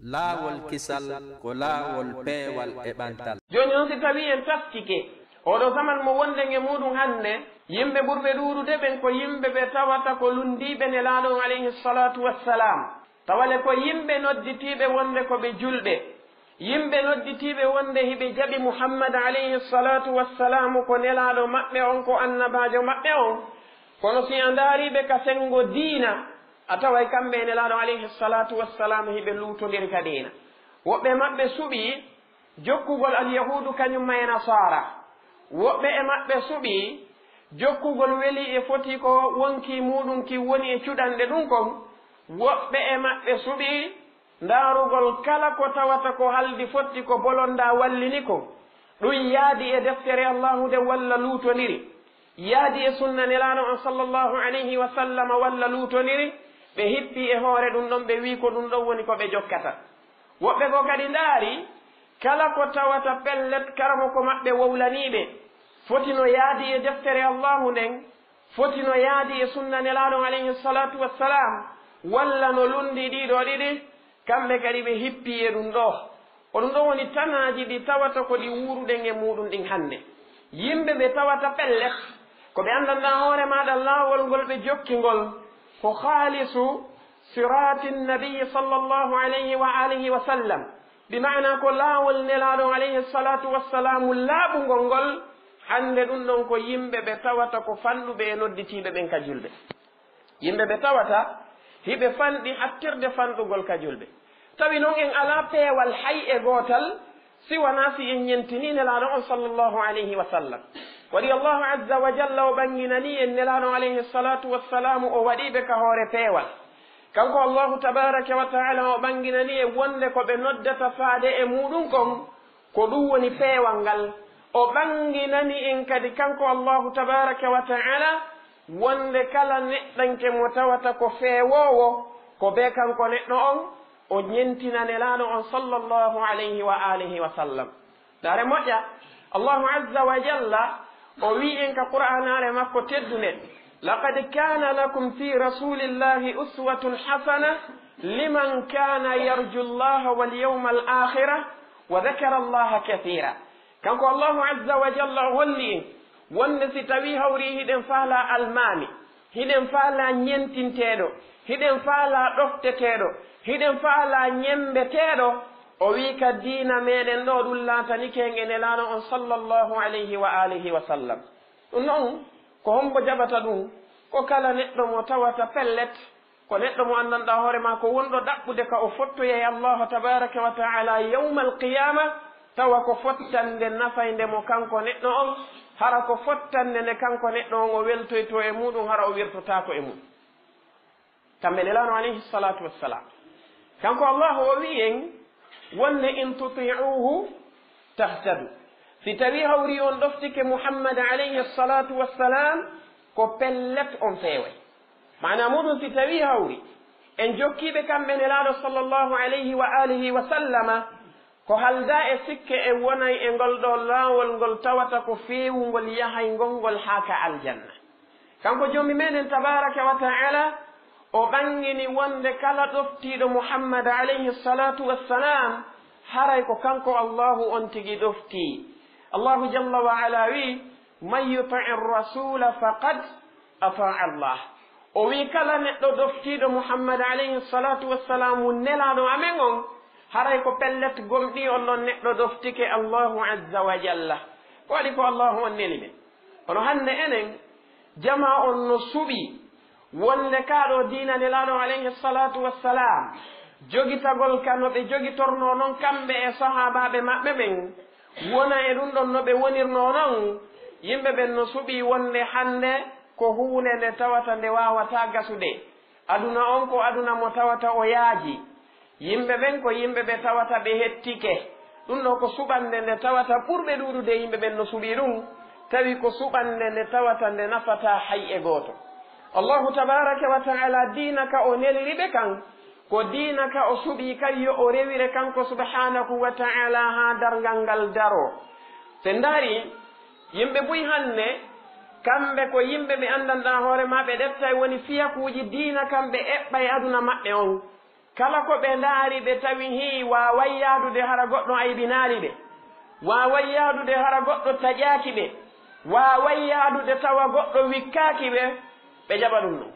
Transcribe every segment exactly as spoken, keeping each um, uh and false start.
Laawol kisal ko laawol peewal e ɓantal. Jooni non, si tawii en taskike oo ɗoo zaman mo wonɗen e muuɗun hannde, yimɓe ɓurɓe ɗuuɗude ɓen ko yimɓe ɓe tawata ko lunndiiɓe Nelaaɗo on, alayhi salaatu wassalaam. Tawa le ko yimɓe nodditiiɓe wonde ko ɓe julɓe, yimɓe nodditiiɓe wonde hiɓe jaɓi Muhammad, alayhi salaatu wassalaamu, ko Nelaaɗo maɓɓe on, ko Annabaajo maɓɓe on. Kono si a ndaarii ɓe ka senngo diina, a taway kamɓe e Nelaaɗo, alayhi salaatu wassalaamu, hiɓe luutondiri ka diina. Woɓɓe maɓɓe suɓii jokkugol Alyahuudu kañum ma e Nasaara. Woɓɓe e maɓɓe suɓii jokkugol welii e foti ko wonkii muuɗun kin woni e cuɗanɗe ɗun kon. Woɓɓe e maɓɓe suɓii ndaarugol kala ko tawata ko haldi fotti ko bolondaa wallini kon. Ɗun yaadi e deftere Allaahu nden walla luutondiri, yaadi e sunna Nelaaɗo on, sallallahu alayhi wa sallam, walla luutondiri, ɓe hippii e hoore ɗun ɗon, ɓe wi'i ko ɗun ɗon woni ko ɓe jokkata. Woɓɓe goo kadi ndaari kala ko tawata pellet karamoko maɓɓe wowlanii ɓe, foti no yaadi e deftere Allaahu nden, foti no yaadi e sunna Nelaaɗo on, alayhi salaatu wassalaam, walla no lunndii ɗii ɗoo ɗiɗi, kamɓe kadi ɓe hippii e ɗun ɗoo. Ko ɗun ɗon woni tanaaji ɗi tawata ko ɗi wuuruɗen e muuɗun ɗin hannde. Yimɓe ɓe tawata pellet, ko ɓe anndanɗaa hoore maaɗa laawol ngol ɓe jokki ngol, ko khaalisu siraati nabiyyi sallallahu alayhi wa alihi wa sallam, bi ma'ana ko laawol Nelaaɗo on, alayhi salaatu wassalaamu, laaɓungol ngol, hannde ɗun ɗon ko yimɓe ɓe tawata ko fanɗuɓe e nodditiiɓe ɓen ka julɓe. Yimɓe ɓe tawata hiɓe fanɗi hattirde fanɗugol ka julɓe. Tawi non en alaa peewal hay e gootal, si wanaa si en ɲentinii Nelaaɗo on, sallallahu alayhi wa sallam. Waɗi Allaahu azza wa jalla o ɓannginanii en Nelaaɗo on, alayhi salaatu wassalaamu, o waɗii ɓe ka hoore peewal. Kanko Allaahu tabaaraka wa ta'aala o ɓannginanii en wonnde ko ɓe noddata faade e muuɗun kon, ko ɗun woni peewal ngal. O ɓannginani en kadi kanko Allaahu tabaaraka wa ta'aala wonnde kala neɗɗanke mo tawata ko feewoowo, ko bee kanko neɗɗo on, o ɲentina Nelaaɗo on, sallallahu alayhi wa aalihi wa sallam. Ndaaree moƴƴa, Allaahu azza wa jalla, o wi'i en ka Qur'aanaare makko teddunde, "لقد كان لكم في رسول الله أسوة حسنة لمن كان يرجو الله واليوم الآخر وذكر الله كثيرا." Kanko Allaahu azza wa jalla o holli en wonnde si tawii hawri hiɗen faalaa almaami, hiɗen faalaa ɲentinteeɗo, hiɗen faalaa ɗofteteeɗo, hiɗen faalaa ɲemmbeteeɗo, o wi'i ka diina meɗen ɗoo ɗun laatanike en e Nelaaɗo on, sallallahu alayhi wa aalihi wa sallam. Ɗun non, ko hombo jaɓata ɗun? Ko kala neɗɗo mo tawata pellet, ko neɗɗo mo anndanɗaa hoore maa ko wonɗo ɗaɓɓude ka o fottoya e Allaahu tabaaraka wa ta'aala yawmal qiyaama, tawa ko fottannde nafaynde mo kanko neɗɗo on, hara ko fottannde nde kanko neɗɗo on o weltoytoo e muuɗun, hara o wirtotaako e mun. Kamɓe Nelaaɗo alayhi salaatu wassalaam. Kanko Allaahu o wi'i en wonnde, "إن تطيعوه تهتدوا." Si tawii hawri on ɗoftike Muhammad alayhi salaatu wassalaam, ko pellet on feeway. Maanaa muuɗun, si tawii hawri en jokkii ɓe kamɓe Nelaaɗo sallallahu alayhi wa aalihi wa sallama, ko haldaa e sikke en wonay e ngol ɗoo laawol ngol tawata ko feewungol yahayngol ngol haa ka aljanna. Kanko Joomi meɗen tabaaraka wa ta'aala, o ɓanngini wonnde kala ɗoftiiɗo Muhammad alayhi salaatu wassalaam, haray ko kanko Allaahu on tigi ɗoftii. Allaahu jalla wa ala wi'i, "من يطع الرسول فقد أطاع الله." O wi'i, kala neɗɗo ɗoftiiɗo Muhammad alayhi salaatu wassalaamu, Nelaaɗo amen on, haray ko pellet gomɗii on ɗon neɗɗo ɗoftike Allaahu azza wa jalla. Ko waɗi ko Allaahu on neli ɓe. Kono hannde enen, jamaa on no suɓii wonnde kaa ɗoo diina Nelaaɗo alayhi salaatu wassalaam, jogitagol ka no ɓe jogitornoo non kamɓe e sahaabaaɓe maɓɓe ɓen, wona e ɗun ɗon no ɓe wonirnoo non, yimɓe ɓen no suɓii wonnde hannde ko huunde nde tawata nde waawataa gasude. Aduna on ko aduna mo tawata o yaaji. Yimɓe ɓen ko yimɓe ɓe tawata ɓe hettike. Ɗun ɗoo ko suɓannde nde tawata ɓurɓe ɗuuɗude e yimɓe ɓen no suɓii ɗun, tawi ko suɓannde nde tawata nde nafataa hay e gooto. Allaahu tabaaraka wa ta'aala diina ka o neliri ɓe kan, ko diina ka o suɓii kan yo o rewire kanko subhaanahu wa ta'aala haa darngal ngal daroo. Si en ndaarii, yimɓe buy hannde, kamɓe ko yimɓe ɓe anndanɗaa hoore maa, ɓe ɗeftay woni fiyakuuji diina kan ɓe eɓɓa e aduna maɓɓe on. Kala ko ɓe ndaari, ɓe tawi hii waaway yaadude hara goɗɗo aybinaali ɓe, waaway yaadude hara goɗɗo taƴaaki ɓe, waaway yaadude tawa goɗɗo wikkaaki ɓe, ɓe jaɓa ɗun ɗon.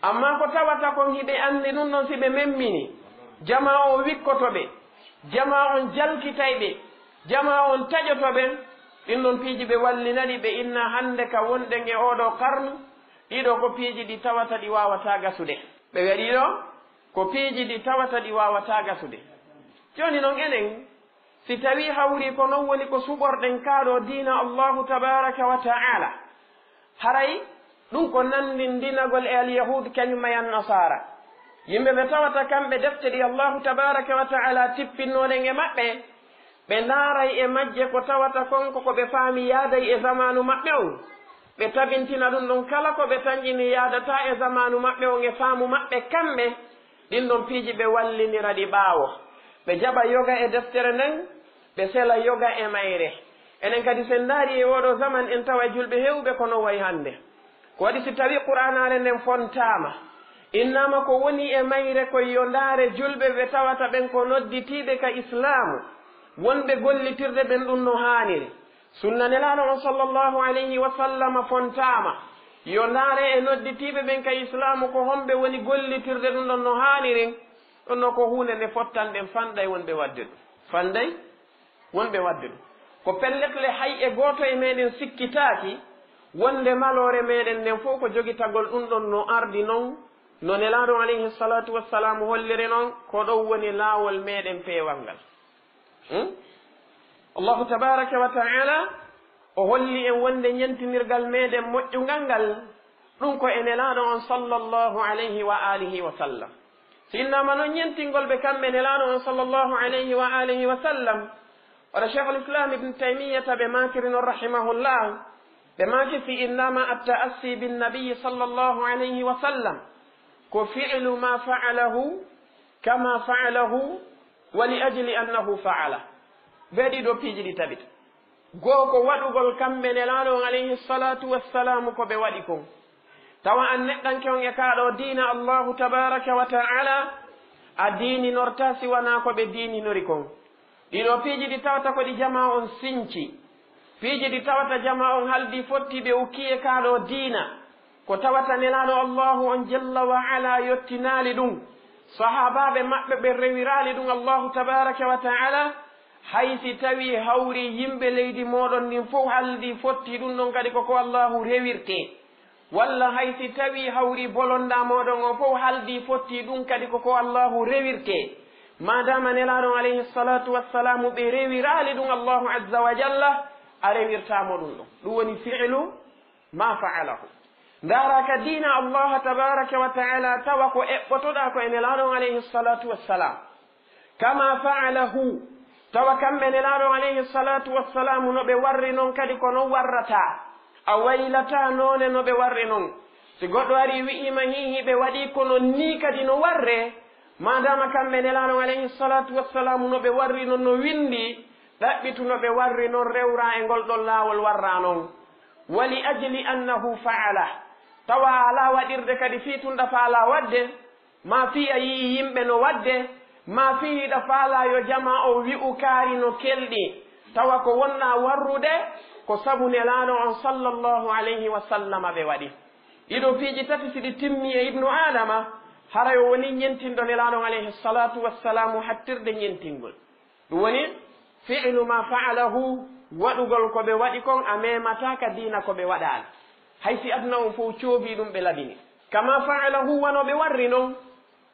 Ammaa ko tawata kon hiɓe anndi ɗun ɗon, si ɓe memmini, jamaa on wikkoto ɓe, jamaa on jalkitay ɓe, jamaa on taƴoto ɓe, ɗin ɗon piiji ɓe wallina ɗi, ɓe inna hannde ka wonɗen e oo ɗoo karnu, ɗii ɗoo ko piiji ɗi tawata ɗi waawataa gasude. Ɓe wi'a ɗii ɗoo ko piiji ɗi tawata ɗi waawataa gasude. Jooni non enen, si tawii hawrii ko non woni ko suɓorɗen kaa ɗoo diina Allaahu tabaaraka wa ta'aala, haray ɗun ko nanndindinagol e Alyahuud kañum e Annasaara. Yimɓe ɓe tawata kamɓe defte ɗi Allaahu tabaaraka wa ta'aala tippinnooɗen e maɓɓe, ɓe ndaaray e majje ko tawata kon ko ko ɓe faami yaaday e zamaanu maɓɓe on. Ɓe tabintina ɗun ɗon, kala ko ɓe tanƴini yaadataa e zamaanu maɓɓe on e faamu maɓɓe kamɓe, ɗin ɗon piiji ɓe wallinira ɗi ɓaawo. Ɓe jaɓa yoga e deftere nden, ɓe sela yoga e mayre. Enen kadi, si en ndaari e oo ɗoo zaman, en taway julɓe heewɓe ko non wa'i hannde. Ko waɗi si tawii Qur'aanaare nden fontaama, innaama ko woni e mayre kon yo ndaare julɓe ɓe tawata ɓen ko nodditiiɓe ka Islaamu, wonɓe gollitirde ɓen ɗun no haaniri. Sunna Nelaaɗo on, sallallahu alayhi wa sallam, fontaama, yo ndaare e nodditiiɓe ɓen ka Islaamu ko homɓe woni gollitirde ɗun ɗon no haaniri. Ɗun ɗon ko huunde nde fottanɗen fanɗay wonɓe waɗde ɗun. Fanɗay wonɓe waɗde ɗun. Ko pellet le, hay e gooto e meɗen sikkitaaki wonde maloore meɗen nden fow ko jogitagol ɗun ɗon no ardi non, no Nelaaɗo on, alayhi salaatu wassalaamu, holliri non, ko ɗon woni laawol meɗen peewal ngal. Hmm? Allahu tabaaraka wa ta'aala, o holli en wonde ɲentinirgal meɗen moƴƴungal ngal, ɗun ko e Nelaaɗo on, sallallahu alayhi wa alihi wa sallam. Si innaama non ɲentingol ɓe kamɓe Nelaaɗo on, sallallahu alayhi wa alihi wa sallam, wala Shaykhul Islam Ibn Taymiyyata ɓe maakiri non, rahimahullah, ɓe maaki si innaama at-ta'assi bin nabiyyi, sallallahu alayhi wa sallam, ko fi'lu ma fa'alahu kama fa'alahu wa li ajli annahu fa'ala. Ɓe ɗiɗo piiji ɗi tabita. Goo ko waɗugol kamɓe Nelaaɗo on, alayhi salaatu wassalaamu, ko ɓe waɗi kon. Tawa an neɗɗanke on e kaa ɗoo diina Allaahu tabaaraka wa ta'aala, a diininortaa si wanaa ko ɓe diininori kon. Ɗii ɗoo piiji ɗi tawata ko ɗi jamaa on sinci. Piiji ɗi tawata jamaa on haldii fotti ɓe ukkii e kaa ɗoo diina. Ko tawata Nelaaɗo Allaahu on jalla wa ala yottinaali ɗun. Sahaabaaɓe maɓɓe ɓen rewiraali ɗun Allaahu tabaaraka wa ta'aala. Hay si tawii hawrii yimɓe leydi mooɗon ndin fow haldii fotti ɗun ɗon kadi ko ko Allaahu rewirtee. Walla hay si tawii hawrii bolondaa mooɗon on fow haldii fotti ɗun kadi ko ko Allaahu rewirtee. Maadaama Nelaaɗo on alayhi salaatu wassalaamu ɓe rewiraali ɗun Allaahu azza wa jalla, a rewirtaa mo ɗun ɗon. Ɗun woni fi'lu ma fa'alahu. Ndaaraa ka diina Allaaha tabaaraka wa ta'aala, tawa ko eɓɓotoɗaa ko e Nelaaɗo on alayhi salaatu wassalaam. Kama fa'alahu, tawa kamɓe Nelaaɗo on alayhi salaatu wassalaamu no ɓe warri non kadi ko non warrataa. A waylataa noone no ɓe warri non. Si goɗɗo arii wi'ii ma hii hii ɓe waɗii ko non nii kadi no warree, maadaama kamɓe Nelaaɗo on alayhi salaatu wassalaamu no ɓe warri non no winndii, ɗaɓɓitu no ɓe warri non rewraa e ngol ɗon laawol warraa non. Wa li ajli annahu fa'ala, tawa a alaa waɗirde kadi fii tun ɗa faalaa waɗde, maa fii a yi'ii yimɓe no waɗde, maa fii hiɗa faalaa yo jamaa on wi'u kaari no kelɗi, tawa ko wonɗaa warrude, ko sabu Nelaaɗo on sallallahu alayhi wa sallama ɓe waɗi. Ɗii ɗoo piiji tati si ɗi timmii e Ibnu Aadama, haray o wonii ɲentinɗo Nelaaɗo on alayhi salaatu wassalaamu hattirde ɲentingol. Ɗun woni, fi'lu ma fa'alahu, waɗugol ko ɓe waɗi kon, a meemataa ka diina ko ɓe waɗaali. Hay si aduna on fow coobii ɗun ɓe labini. Kama fa'alahu, wano ɓe warri non.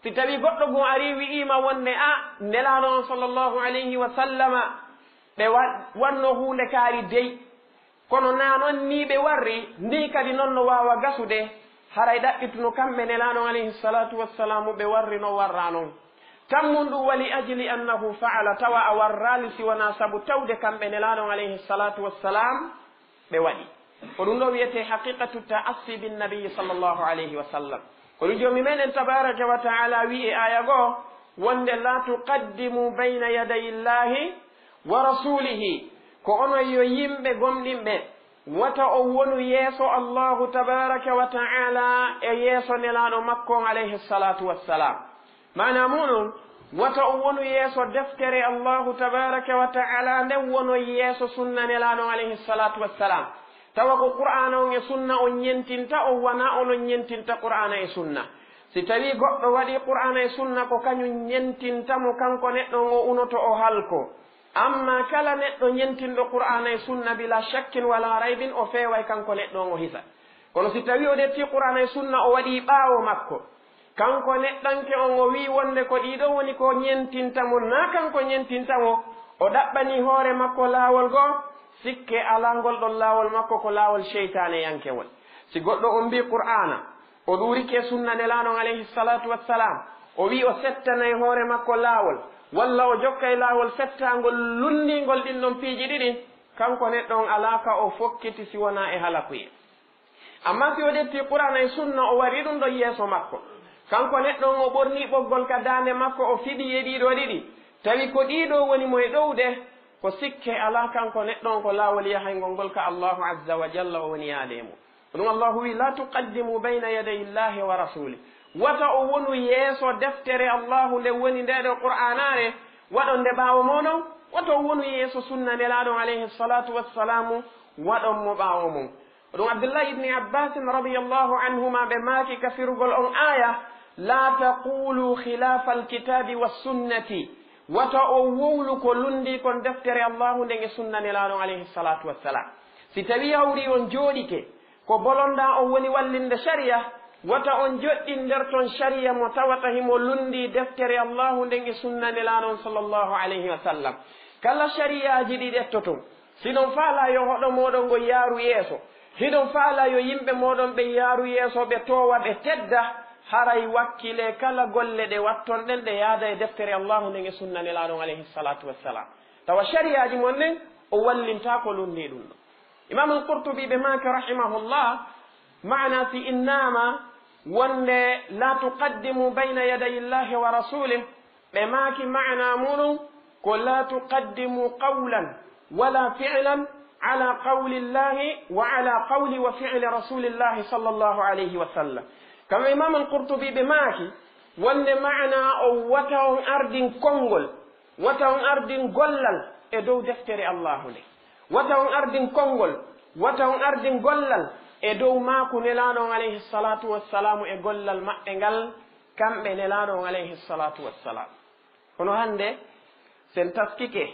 Si tawii goɗɗo goo arii wi'ii ma wonde, a, Nelaaɗo on sallallahu alayhi wa sallama, ɓe wa-, wanno huunde kaari dey. Kono naa non nii ɓe warri, nii kadi non no waawa gasude, haray ɗaɓɓituno kamɓe Nelaaɗo on alayhi salaatu wassalaamu ɓe warri no warraa non. Kammun ɗun, wa li ajli annahu fa'ala, tawa a warraali si wanaa sabu tawde kamɓe Nelaaɗo on alayhi salaatu wassalaam ɓe waɗi. Ko ɗun ɗoo wi'etee haqiqatu ta'assi bin nabiyyi sallallahu alayhi wa sallam. Ko ɗun Joomi meɗen tabaaraka wa ta'aala wi'i e aaya goo, wonde, "La tuqaddimu bayna yaday Illaahi wa rasuulihi." Ko onon yo yimɓe gomɗinɓe, wata on wonu yeeso Allaahu tabaaraka wa ta'aala e yeeso Nelaaɗo makko on, alayhi salaatu wassalaam. Maanaa muuɗum, wata on wonu yeeso deftere Allaahu tabaaraka wa ta'aalaa nden, wonon yeeso sunna Nelaaɗo on alayhi salaatu wassalaam. Tawa ko Qur'aana on e sunna on ɲentinta, on wanaa onon ɲentinta Qur'aana e sunna. Si tawii goɗɗo waɗii Qur'aana e sunna, ko kaɲum ɲentinta mo, kanko neɗɗo on o unoto o halkoo. Ammaa kala neɗɗo ɲentinɗo Qur'aana e sunna bilaa shakkin walaa raybin, o feeway kanko neɗɗo on o hisa. Kono si tawii o ƴettii Qur'aana e sunna o waɗii ɓaawo makko, kanko neɗɗanke on o wi'i wonde ko ɗii ɗoo woni ko ɲentinta mo, naa kanko ɲentinta mo, o ɗaɓɓanii hoore makko laawol goo, sikke alaa ngol ɗon laawol makko ko laawol seytaaneyankewol. Si goɗɗo ombii Qur'aana, o ɗuurike sunna Nelaaɗo on alayhi salaatu wassalaam, o wi'i o settanay hoore makko laawol, walla o jokkay laawol settaangol lunndiingol ɗin ɗon piiji ɗiɗi, kanko neɗɗo on alaa ka o fokkiti si wonaa e halakuyee. Ammaa si o ƴettii Qur'aana e sunna o warii ɗum ɗon yeeso makko, kanko neɗɗo on o ɓornii ɓoggol ka daande makko, o fiɗii e ɗii ɗoo ɗiɗi, tawi ko ɗii ɗoo woni mo e ɗowde, ko sikke alaa kanko neɗɗo on ko laawol yahayngol ngol ka Allaahu azza wa jalla o woni yaade e mun. Ko ɗum Allaahu wi'i, "Laa tuqaddimu bayna yaday Illaahi wa rasuulih." Wata o wonu yeeso deftere Allaahu nde woni ndee ɗoo Qur'aanaare, waɗon nde ɓaawo mooɗon. Wata o wonu yeeso sunna Nelaaɗo on alayhi salaatu wassalaamu, waɗon mo ɓaawo mun. Ko ɗum Abdullahi ibni Abbaasin radiyallaahu anhumaa ɓe maaki ka firugol on aaya, "Laa taqulu khilaafal kitaabi was sunnati." Wata on wowlu ko lunndii kon deftere Allaahu nden e sunna Nelaaɗo on alayhi salaatu wassalaam. Si tawii hawrii on jooɗike, ko bolonɗaa on woni wallinde shari'a, wata on joɗɗin nder ton shari'a mo tawata himo lunndii deftere Allaahu nden e sunna Nelaaɗo on sallallaahu alayhi wa sallam. Kala shari'aaji ɗi ƴettoton, si hiɗon faalaa yo hoɗo mooɗon ngon yaaru yeeso, hiɗon faalaa yo yimɓe mooɗon ɓen yaaru yeeso, ɓe toowa, ɓe tedda, haray wakkilee kala golle ɗe watton ɗen ɗe yaada e deftere Allaahu nden e sunna Nelaaɗo on alayhi salaatu wassalaam. Tawa shari'aaji mon ɗin, o wallintaa ko lunndii ɗum ɗon. Imaamul Qurtubi ɓe maaki rahimahullah, maanaa si innaama wonde, "Laa tuqaddimu bayna yaday Illaahi wa rasuulih," ɓe maaki maanaa muuɗum ko, "Laa tuqaddimu qawlan wala fi'lan ala qawli Illaahi wa ala qawli wa fi'li Rasuulillaahi sallallaahu alayhi wa sallam." Kamɓe Imaamul Qurtubi ɓe maaki wonde maanaa on, wata on ardin konngol, wata on ardin gollal e dow deftere Allaahu nde. Wata on ardin konngol, wata on ardin gollal e dow maaku Nelaaɗo on alayhi salaatu wassalaamu e gollal maɓɓe ngal, kamɓe Nelaaɗo on alayhi salaatu wassalaam. Kono hannde, si en taskike,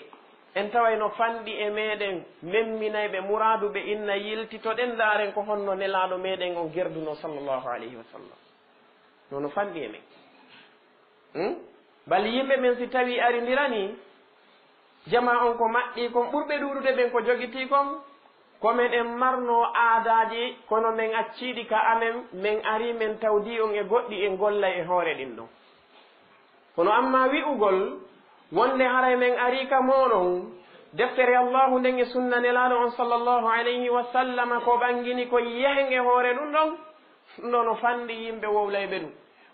en taway no fanɗi e meɗen memminayɓe muraadu ɓe inna yiltitoɗen ndaaren ko honno Nelaaɗo meɗen on gerdunoo sallallaahu alayhi wa sallam. No no fanɗi e men. Hmm? Bali yimɓe ɓen si tawii arindiranii, jamaa on ko maɓɓii kon, ɓurɓe ɗuuɗude ɓen ko jogitii kon, ko men en marnoo aadaaji, kono men accii ɗi ka amen, men arii men tawdii on e goɗɗi, en gollay e hoore ɗin ɗon. Kono ammaa wi'ugol wonde haray men arii ka mooɗon, deftere Allaahu nden e sunna Nelaaɗo on sallallaahu alayhi wa sallama ko ɓangini kon, yehen e hoore ɗum ɗon, ɗum ɗon no fanɗi yimɓe wowlayɓe ɗum.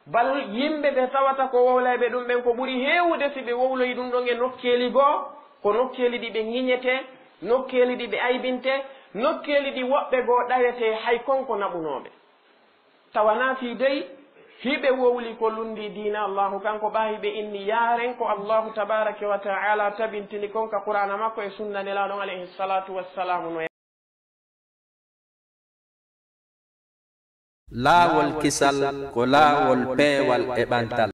Bal yimɓe ɓe tawata ko wowlayɓe ɗum ɓen ko ɓuri heewude si ɓe wowloyi ɗum ɗon e nokkeeli goo, ko nokkeeli ɗi ɓe ŋiñetee, nokkeeli ɗi ɓe aybintee, nokkeeli ɗi woɓɓe goo ɗawetee hay kon ko naɓunooɓe. Tawa naa fii dey hiɓe wowli ko lunndii diina Allaahu kan, ko ɓaa hiɓe inni yaaren ko Allaahu tabaaraka wa ta'aalaa tabintini kon ka Qur'aana makko e sunna Nelaaɗo on alayhi salaatu wassalaamu no. Laawol kisal ko laawol peewal e ɓantal.